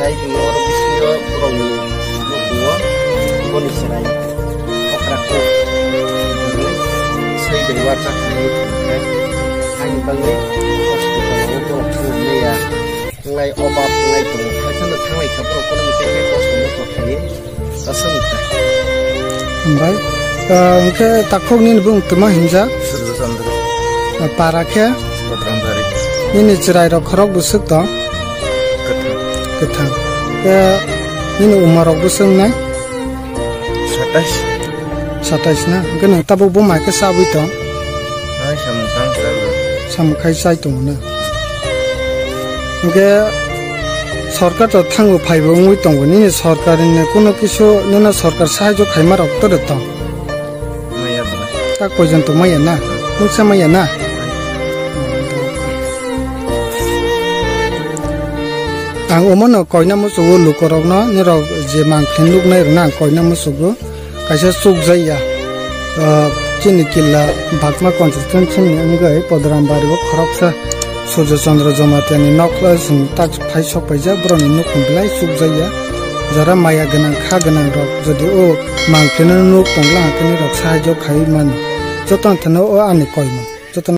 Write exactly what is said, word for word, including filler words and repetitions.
Oro bisingo borokni nukhungo boni chwrai okra kuk, swi bai uarsuk khlaiwi thangkhe, haini bagwi hospital-o borok thangwi manya wnglai, obab wnglai tongo, haikheno thanglai kha borok, kono misa khe hospital-o tongkhaui. Aswk wngkha. Hambai. Ah, hwnkhe takhuk nini bumung tuma hinjak? Surjo Chandra. Ah, para khe? Kodram Bari. Nini chwrai rok khorok bwswk tong? Kwthang. Kwthang. Khe nini umar rok bwswk wngnai? Satais. Satais na? Hwnkhe nwng tabuk bo mai khe chabwi tong? Hai, samung tang chabwi. Samung khai chai tongo na? Hwnkhe sorkar to thango phaibo wngwi tongo. Nini sorkarni kuno kisu nini sorkar sahajyo khaima rok toro tong? Maya bwla. Tak poison to maya na? Mungsa maya na? Ang omono koina musugo lukorokno, nirok je mangkhli nuknai rokno ang koina musugo. Kaisa chukjakya, ah, chini killa Bakma constituency ni wngwi Podram Bari o khoroksa Surjo Chandra Jamatia ni nok, ah, chwng tak phai sok paijak, borok ni nukhung belai chukjakya. Jara maya gwnang, kha gwnang rok jodi o mangkhli no nuk tongla, hwnkhe nirok sahajyo khai mano. Joto no thano o ani koimung. Joto no